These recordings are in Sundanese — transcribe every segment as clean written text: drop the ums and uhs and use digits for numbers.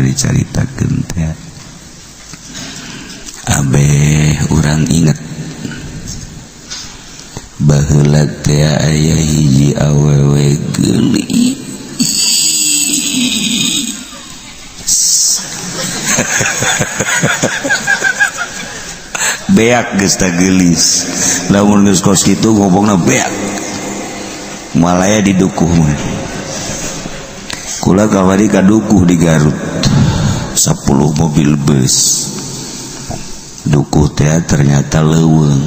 pernah dicaritakeun teh abeh urang inget baheula teh aya hiji awewe geulis beak geus tah geulis lamun geus kos kitu ngomongna beak malaya di dukuh mah kula kawari ka dukuh di Garut 10 mobil bus dukuh teh ternyata leuweung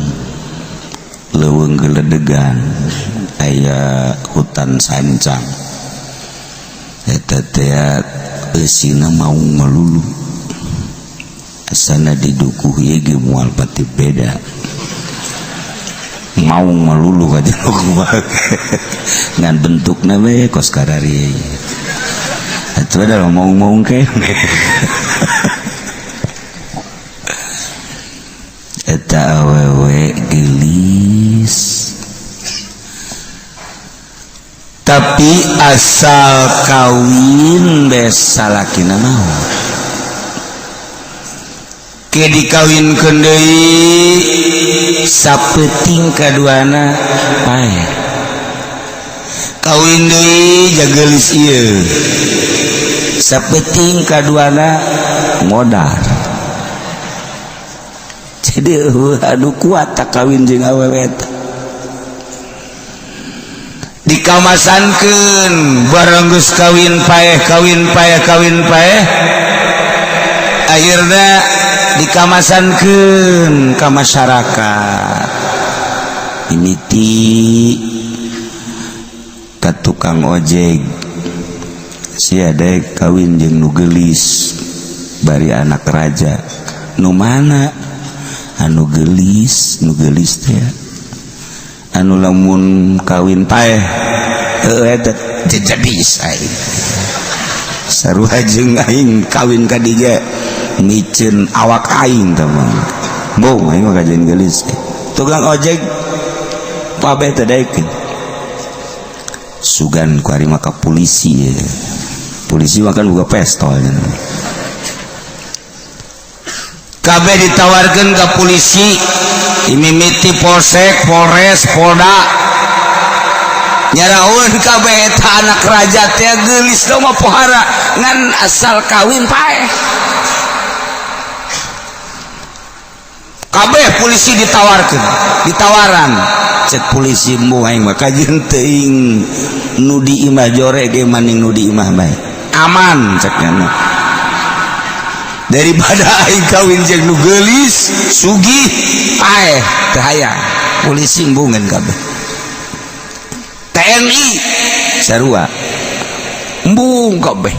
leuweung geledegan aya hutan sancang eta teh eusina maung melulu asana di dukuh ieu ge moal pati beda maung melulu ka kumaha ngan bentukna we kos karari atuh ada maung-maung kene eta awewe geulis tapi asal kawin bes salakina maot ke dikawinkeun deui sapeuting kaduana paeh kawin deui jageulis ieu sapeuting kaduana modar. Jadi aduh kuat tak kawin jeung awewe eta dikamasankeun bareng geus kawin paeh kawin paeh kawin paeh akhirna dikamasankeun ka masyarakat mimiti ka tukang ojek sia daek kawin jeung nu geulis bari anak raja nu mana anu geulis nu geulis teh anu lamun kawin paeh heuh eta jejedis aing sarua jeung aing kawin ka dieu miceun awak aing teh mah bong aing mah kajeun geulis tukang ojek kabeh teh daekeun sugan ku ari mah ka polisi ye. Polisi mah kan boga pistol kabeh ditawarkan ke polisi imimiti polsek polres polda nyaraun kabeh eta anak raja teh geulis mah pohara ngan asal kawin paeh kabeh polisi ditawarkan ditawaran cek polisi mbuh aing mah kajeun teuing nu di imah jore ge maning nu di imah bae aman cek nya daripada aing kawin jeung nu geulis sugih paeh teu hayang polisi embungeun kabeh TNI sarua embung kabeh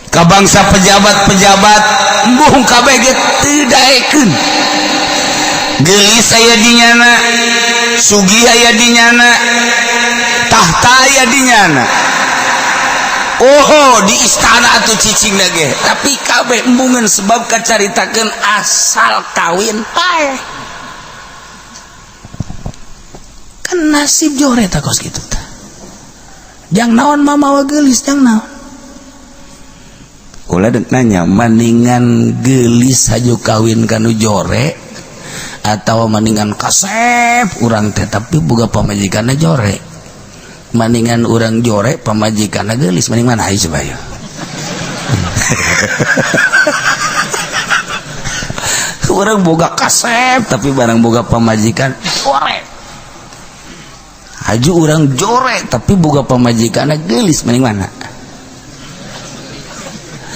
ka bangsa pejabat-pejabat embung kabeh ge teu daekeun geulis aya di nyana sugih aya di nyana tahta aya di nyana oh di istana atau cicing lagi tapi kabeh embungan sebab kacaritakeun asal kawin paeh kan nasib jore ta kos kitu tah jang naon mamawa geulis jang naon ulah dek nanya maningan geulis haju kawin kanu jore atau maningan kasep urang teh tapi boga pamajikanna jore maningan urang jore pamajikanna geulis maning mana ayo coba ya urang boga kasep tapi barang boga pamajikan jore haju urang jore tapi boga pamajikanna geulis maning mana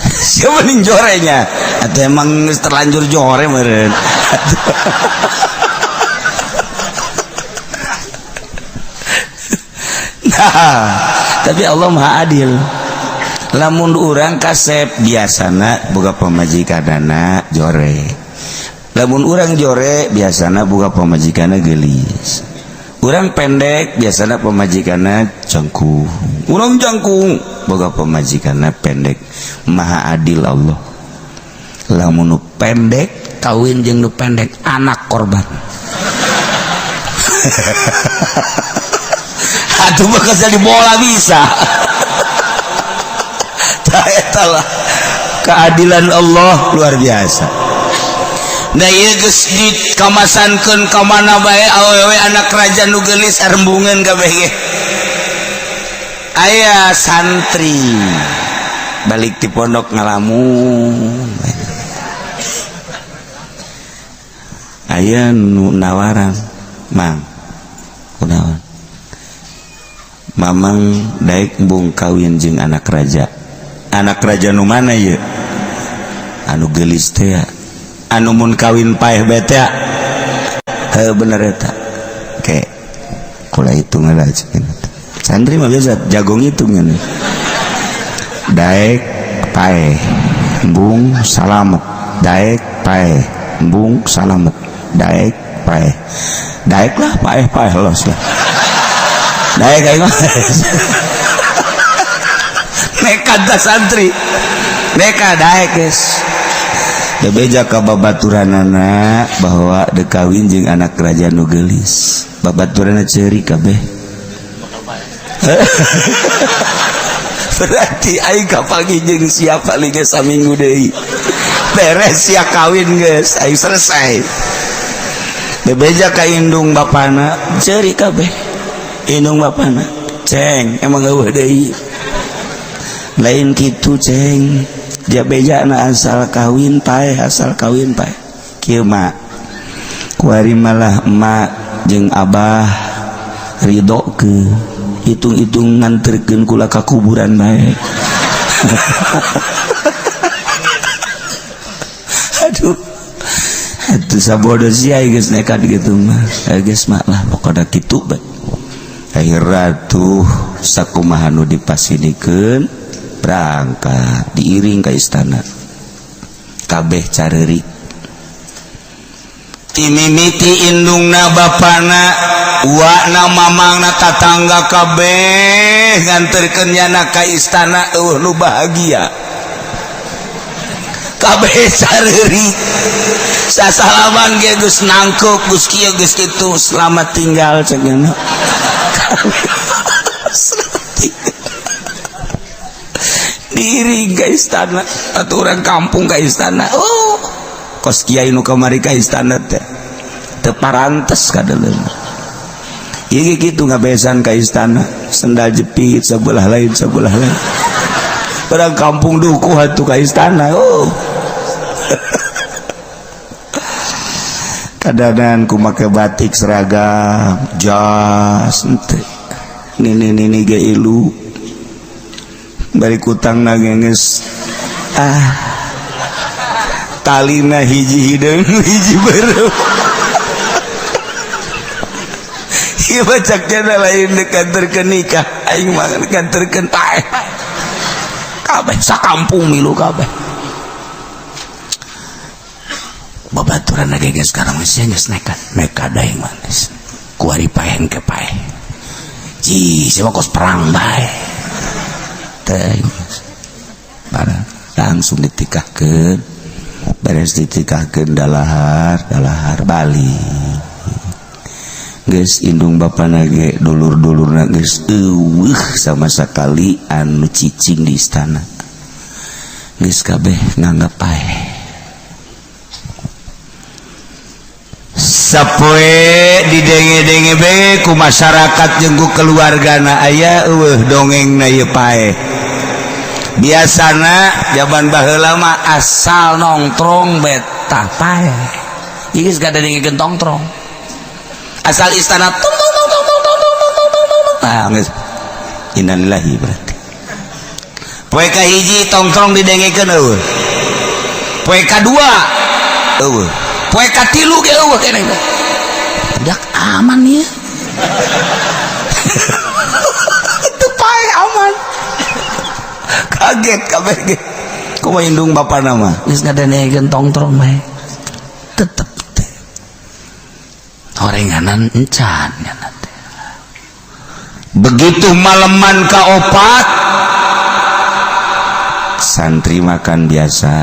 siapa maning jorenya atau emang terlanjur jore meureun. Nah, tapi Allah Maha Adil. Lamun urang kasep biasana boga pamajikanana jore. Lamun urang jore biasana boga pamajikanna geulis. Urang pendek biasana pamajikanna jangkung. Urang jangkung boga pamajikanna pendek. Maha Adil Allah. Lamun nu pendek kawin jeung nu pendek anak korban. Atuh mah jadi bola bisa. Tah eta lah. Keadilan Allah luar biasa. Nah ieu geus dikamasankeun ka mana bae awewe anak raja nu geulis arembungeun kabeh ge. Aya santri balik ti pondok ngalamun. Aya nu nawaran, "Mang, kunaon? Mamang daek embung kawin jeung anak raja." Anak raja nu mana ye? Anu geulis teh, anu mun kawin paeh bae teh. Heuh bener eta. Oke. Kula hitung lah. Santri mah biasa jago ngitung. Daek paeh embung salamet, daek paeh embung salamet, daek paeh, daek lah paeh, paeh los lah. Daek aing mah. Nekat dah santri, nekat, daek guys. Bebeja ka babaturanana bahwa dek kawin jeung anak raja nu geulis. Babaturanna ceurik kabeh. Berarti aing kapanggih jeung siapa liga saminggu deui, beres sia kawin geus, aing selesai. Bebeja ka indung bapana, ceurik kabeh indung bapana. "Ceng, emang eueuh deui?" "Lain kitu, Ceng. Dia beja na asal kawin paeh, asal kawin paeh. Kieu mah kuari malah emak jeung abah ridho ke hitung-hitung nganterkeun kula ka kuburan bae." Aduh atuh, sabodo sia geus nekat gitu mah. Geus mah lah, pokona kitu bae. Akhirna tuh sakumaha nu dipasidikeun, berangkat diiring ke istana, kabeh careurik, timimiti indungna, bapana, uakna, mamangna, tatangga kabeh nganterkeun nyana ka istana. Eueuh nu bahagia, kabeh careurik. Sasalaman ge geus nangkeup, geus kieu geus kitu. "Selamat tinggal," cek nyana. "Selamat tinggal." Diiring ke istana atau orang kampung ke istana. Oh, kos kiai nu kamari ka istana teh teu parantes kadeuleuna. Ieu kitu ngabesan ka istana, sendal jepit sebelah lain sebelah lain. Orang kampung dukuh atuh ka istana. Oh, kadadan ku make batik, seragam, jas ente nini nini ge ilu bari kutang geus ah, talina hiji hideung hiji beureum. Ieu mah cak lain dekanterkeun nikah, aing mah dekanterkeun paeh. Kabeh sakampung milu kabeh. Babaturan lagi geus sekarang geus geus nekat, nekat aing mah geus. Kuari paeh ke paeh. Ji, sia kos perang bae. Teh langsung ditikahkeun, beres ditikahkeun, dalahar dalahar, balik geus. Indung bapana ge, dulur-dulurna geus eueuh sama sekali anu cicing di istana. Geus kabeh nganggap paeh. Sapoe didenge-denge be ku masyarakat jeung ku keluargana, aya eueuh dongengna ieu paeh. Biasana zaman baheula mah asal nongtrong betah paeh. Ieu geus ngadengekeun tongtrong asal istana tung tung tung tung tung tung tung tung tung tung. Nah, geus innalillahi berarti. Poe kahiji tongtrong didengekeun eueuh, poe kadua eueuh, poe katilu ge eueuh keneh. Budak aman ieu. Itu paeh aman. Kaget kabeh ge. Kumaha indung bapana mah geus ngadengekeun tongtrong bae tetep teh horenganan encan nyana teh. Begitu maleman kaopat, santri makan biasa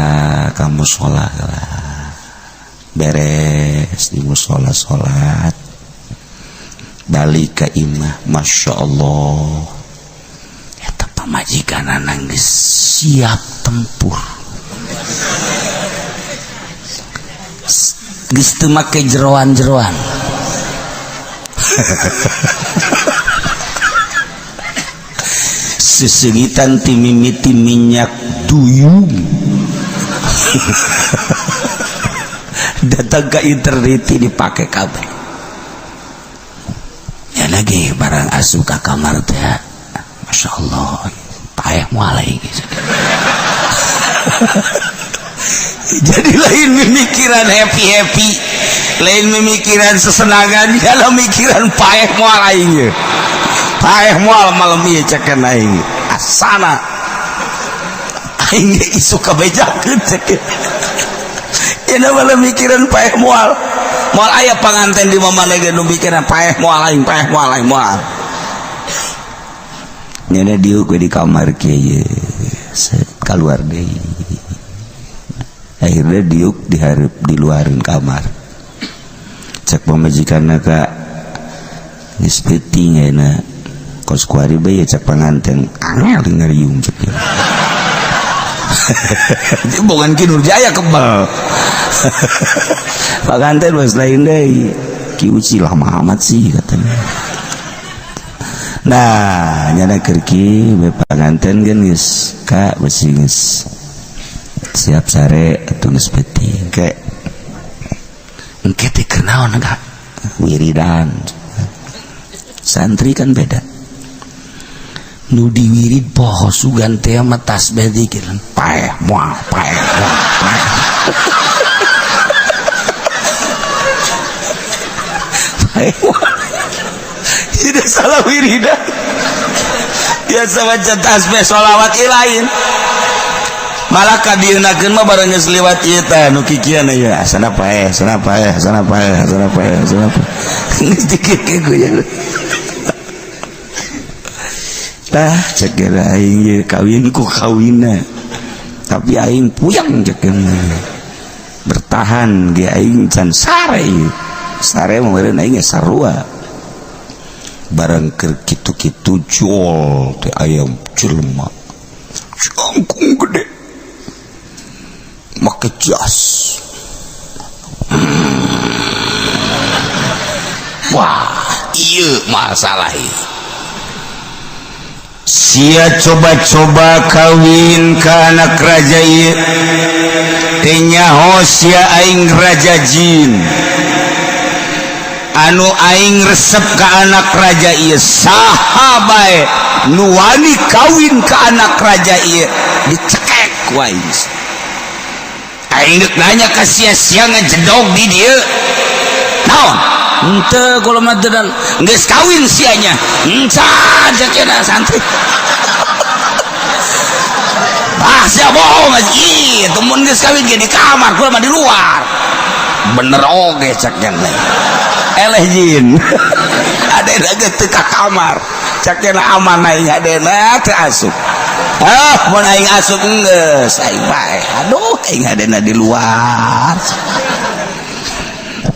ka musola lah. Beres di musola salat, balik ke imah. Masya Allah, eta pamajikan geus siap tempur. Geus teu make jeroan-jeroan. Seseungitan ti mimiti minyak duyung. Datang ke internet dipake kabeh. Ya lagi barang asup ka kamar teh. Masya Allah, paeh moal gitu. Jadi lain memikiran happy-happy, lain memikiran sesenangan, kalau mikiran paeh moal aing ye. Paeh moal malam ieu cekeun aing. Asana aing ge isuk kabejakeun cekeun. Ya malah mikiran paeh moal. Moal aya panganten di mana ge nu mikiran paeh moal aing, paeh moal aing moal. Nyana diuk we di kamar kieu ye. Keluar deui. Akhirnya diuk diharap di luarin kamar. Cek pamajikanna ka geus peuting ayeuna kos kuari bae cek panganten angel ngariung cek. Bukan Ki Nurjaya kebal. Panganten geus lain deui. Ki Uci lama amat sih katanya. Nah, nyana keur ki we panganten kan geus ka besi geus siap sare atuh geus peuting ke engke teh keur naon ka wiridan. Santri kan beda. Nu diwirid poho sugan teh mah tasbih zikir paeh moal paeh moal paeh. Paeh moal. Tidak salah wiridan. Biasa baca tasbih sholawat lain. Malah kadieunakeun mah bareng geus liwat ieu teh nu kikian ieu asana paeh, asana paeh, asana paeh, asana paeh, asana paeh. Geus dikit ge. Tah cek aing ieu kawin ku kawinna. Tapi aing puyang cek bertahan ge aing can sare ieu. Sare mah meureun aing sarua. Barang keur kitu-kitu jol teh ayam jelema. Jangkung gede. Make jas. Wah, iya masalah ieu. Sia coba-coba kawin ka anak raja ieu. Teu nyaho sia aing raja jin. Anu aing resep ka anak raja ieu saha bae nu wani kawin ka anak raja ieu dicekek ku aing. Aing deuk nanya ka sia-sia ngejedog di dieu. Naon? Henteu kula mah teu geus kawin sianya. Encan cek santri. Ah sia bohong ih temun geus kawin ge di kamar kula mah di luar. Bener oge cek nya. Eleh jin. Adena ge teu ka kamar. Cek nya aman aing adena teu asup. Ah mun aing asup geus aing bae. Aduh aing adena di luar.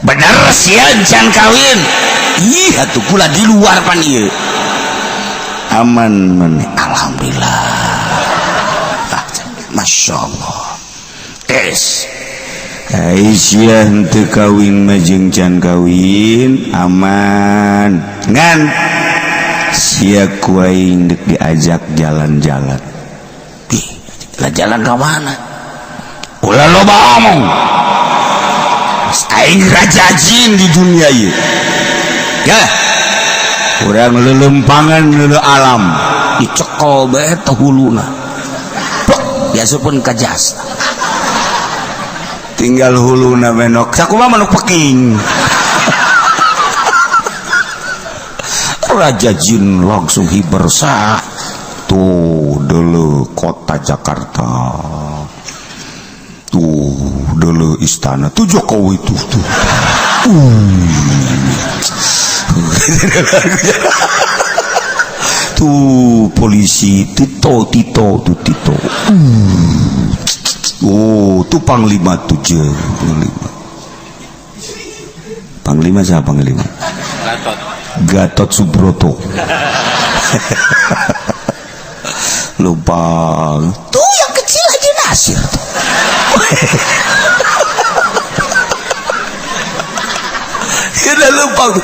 Bener sieun can kawin. Ih atuh kula di luar pan ieu. Aman maneh alhamdulillah. Ah, Masya Allah. Tes. Aisyah henteu kawin mah jeung can kawin aman. Ngan sia ku aing deuk diajak jalan-jalan. Ih, lah jalan ka mana? Ulah loba omong. Aing raja jin di dunia ieu. Ya. Urang lelempangan lele alam dicekel bae teh huluna. Plek diasupkeun ka jas. Tinggal huluna menok. Sakumaha manuk peking. Raja jin langsung hiber sah. Tuh dulu kota Jakarta. Tuh dulu istana. Tuh Jokowi tuh tuh. Tuh polisi Tito Tito tuh Tito. Oh, tuh panglima tuh je, panglima. Panglima siapa panglima? Gatot. Gatot Subroto. Lupa. Tuh yang kecil aja Nasir tuh. Kita lempang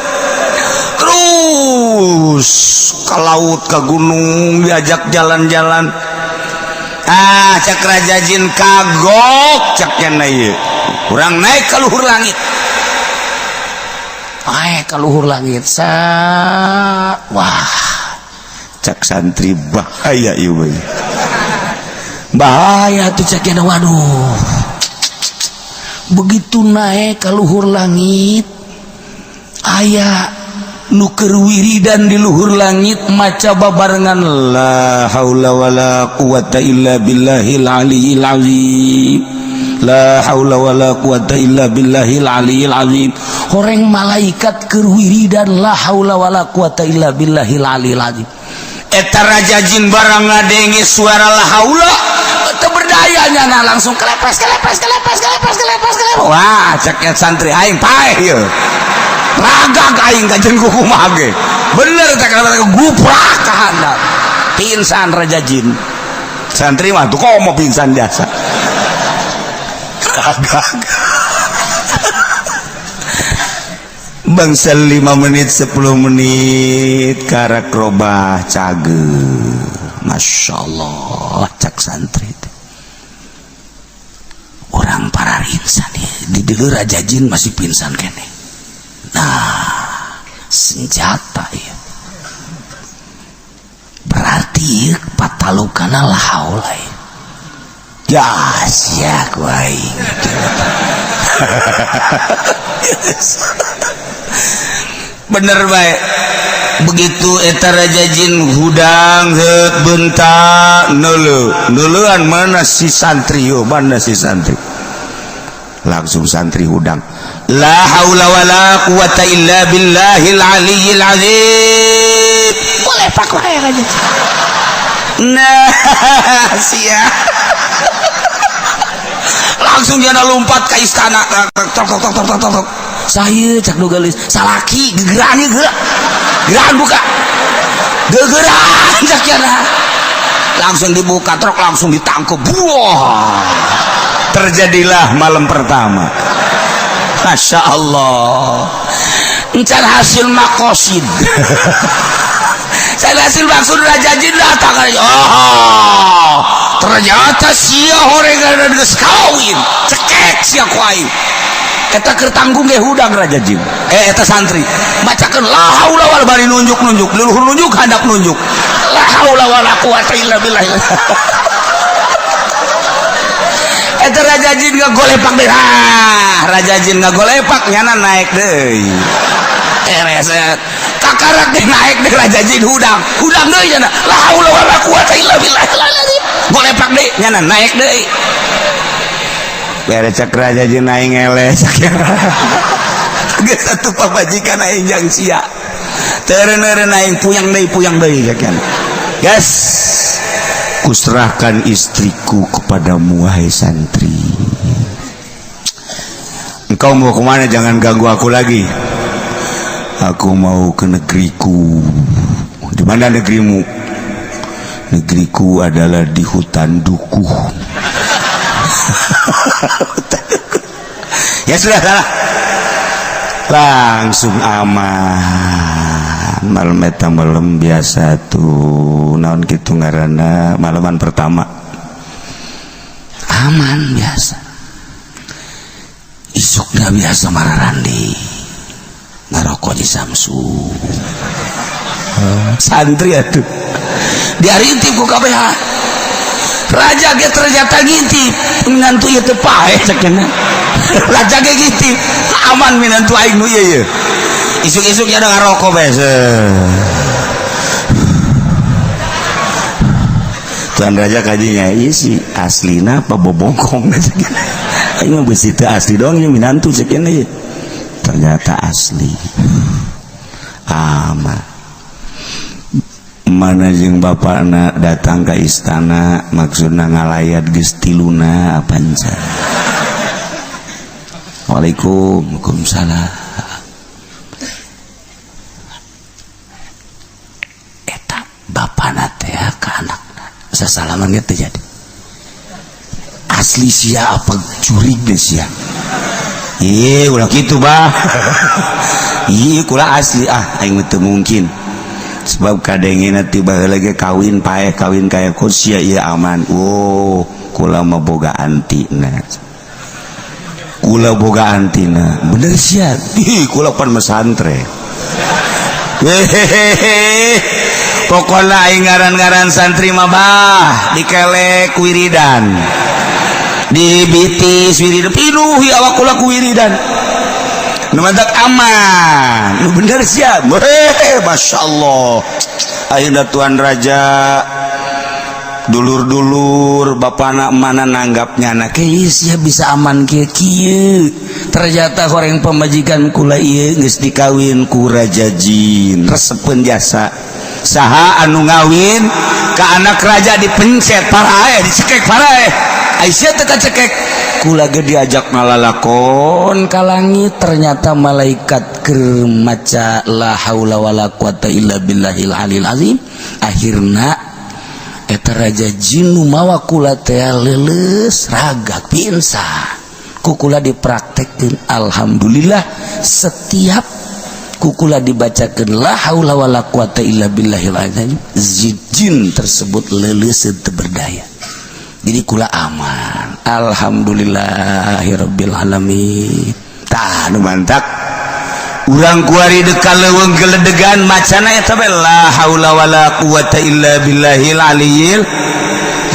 terus ke laut, ke gunung, diajak jalan-jalan. Ah, cek Raja Jin kagok ceknya ieu. Urang naik ke luhur langit. Naik ke luhur langit sa. Wah, cek santri bahaya ieu we. Bahaya tuh ceknya, waduh. Begitu naik ke luhur langit, aya nu keur wiridan di luhur langit maca babarengan la haula wala quwata illa billahil aliyil azim, la haula wala quwata illa billahil aliyil azim. Horeng malaikat keur wiridan la haula wala quwata illa billahil aliyil azim. Eta Raja Jin barang ngadenge suara la haula teu berdaya nya langsung kelepes kelepes kelepes kelepes kelepes kelepes. Wah, cek santri aing paeh ieu. Ragag aing kajen kumaha ge. Bener teh kata guprak ka handap. Pingsan Raja Jin. Santri mah tuh komo pingsan biasa. Ragag. Bangsa 5 menit 10 menit karak robah cager. Masya Allah cak santri teh. Orang para insan di deuleu Raja Jin masih pingsan kene. Nah, senjata ya. Berarti ieu patalukana la haula. Ya, sia ku aing. Bener bae. Begitu eta Raja Jin hudang heut bentak neuleu. Neuleuan mana si santri yo, mana si santri. Langsung santri hudang. La haula wala quwata illa billahil aliyil azim. Boleh pak wae Raja. Nah, sia. Langsung dia lompat ke istana. Tok tok tok tok tok tok. Saya cak nu geulis, salaki gegeran ieu geura. Gegeran buka. Gegeran cak yana. Langsung dibuka truk, langsung ditangkep. Wah. Terjadilah malam pertama. Masya Allah. Encan hasil makosid. Saya hasil maksud Raja Jin datang. Oh, ternyata sia horengan geus kawin. Cekek sia ku aing. Eta keur tanggung ge hudang Raja Jin. Eta santri. Macakeun la haula wala bari nunjuk-nunjuk, leluhur nunjuk handap nunjuk. La haula wala quwata illa billah. Eta Raja Jin ngagolepak deui. Ah, Raja Jin ngagolepak nyana naik deui. Reset. Kakarak deh naik deh Raja Jin hudang. Hudang deui nyana. La haula wala quwata illa billah. Golepak deui nyana naik deui. Beres cek Raja Jin aing eleh sakira. Geus atuh pamajikan aing jang sia. Teureun-eureun aing puyang deui cek nyana. Gas. Kuserahkan istriku kepadamu wahai santri. Engkau mau kemana? Jangan ganggu aku lagi. Aku mau ke negeriku. Di mana negerimu? Negeriku adalah di hutan dukuh. Ya sudah salah. Langsung aman. Malam eta malam biasa tuh naon kitu ngaranna malaman pertama. Aman biasa. Isukna biasa mararandi. Ngarokok di Samsu. Santri atuh. Diarintip ku KBH. Raja ge ternyata ngintip minantu ieu teu paeh cek cenah. Raja ge ngintip aman minantu aing nu ieu ye. Isuk-isuk ya ngarokok bae. Tuan Raja kajinya ieu si aslina apa bobongkong cek cenah. Aing mah beusi teu asli doang ieu minantu cek cenah ieu. Ternyata asli. Aman. Mana jeung bapakna datang ke istana maksudna ngalayat geus tiluna apanca. Waalaikumsalam. Waalaikumsalam. Eta bapana teh ka anakna sasalaman ge teu jadi. Asli sia apa jurig deh sia? Iya, ulah gitu, bah. Iya, kula asli. Ah, aing mah teu mungkin, sebab kadengena ti baheula ge kawin paeh, kawin kaya kok sia ieu aman. Oh, kula mah boga antina, kula boga antina. Bener sia? Ih, kula pan mesantren. Hehehe, pokoknya aing ngaran-ngaran santri mah, bah, dikelek wiridan, di bitis wiridan, pinuhi awak kula ku wiridan. Nu mantak aman. Nu bener sia? Hehehe, masya Allah. Akhirnya tuan raja, dulur-dulur, bapana mana nanggapnya na sia bisa aman kieu kieu. Ternyata horeng pamajikan kula ieu geus dikawin ku raja jin, resepeun jasa. Saha anu ngawin ka anak raja dipencet parae, dicekek parae. Aisyah teu kacekek. Kula ge diajak ngalalakon ka langit, ternyata malaikat keur maca la haula wala quwata illa billahil alil azim. Akhirna eta raja jin nu mawa kula teh leuleus ragak, pingsan. Ku kula dipraktekkeun, alhamdulillah, setiap ku kula dibacakeun la haula wala quwata illa billahil azim, jin tersebut leuleus, teu berdaya. Jadi kula aman, alhamdulillahirabbil alamin. Tah, nu mantak urang kuari deka leuweung geledegan, macana eta bae, la haula wala quwata illa billahil aliyil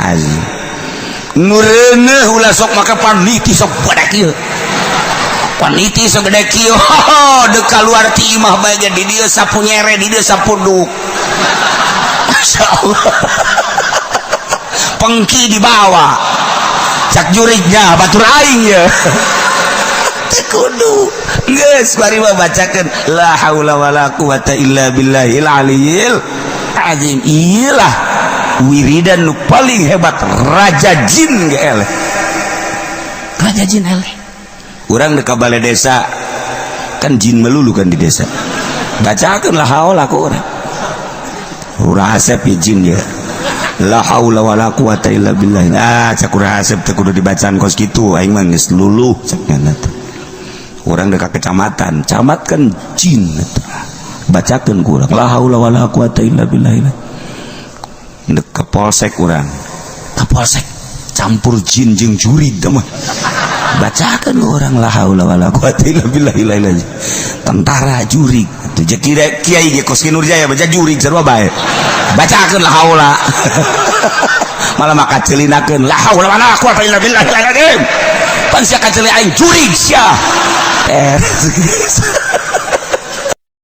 azim. Nu reuneuh ulah sok make paniti sok badak ieu, paniti sok gede kieu, dek kaluar ti imah bae ge di dieu sapu nyere, di dieu sapu duk. Masya Allah, pengki dibawa, cak jurignya batur aing ya. Teu kudu, geus bari mah bacakeun la haula wala quwata illa billahil aliyil azim. Iyalah wiridan nu paling hebat, raja jin ge eleh, raja jin eleh. Urang dek ka balai desa kan jin melulu kan di desa, bacakeun la haula ku urang. Urang asep ya jin ya, la haula wala quwata illa billah. Ah, cak urang asep, teu kudu dibacaan kos kitu, aing mah geus luluh, cak nyana teh. Urang dek ka kecamatan, camat kan jin eta, bacakeun ku urang la haula wala quwata illa billah. Dek ka polsek urang, ka polsek campur jin jeung jurig teh mah, bacakeun ku urang la haula wala quwata illa billah. Tentara jurig tuh, kira kiai ge kos Nurjaya baca jurig sarua bae, bacakeun la haula, malah maka celinakeun la haula wala quwata illa billah. Pan sia kaceli aing, jurig sia.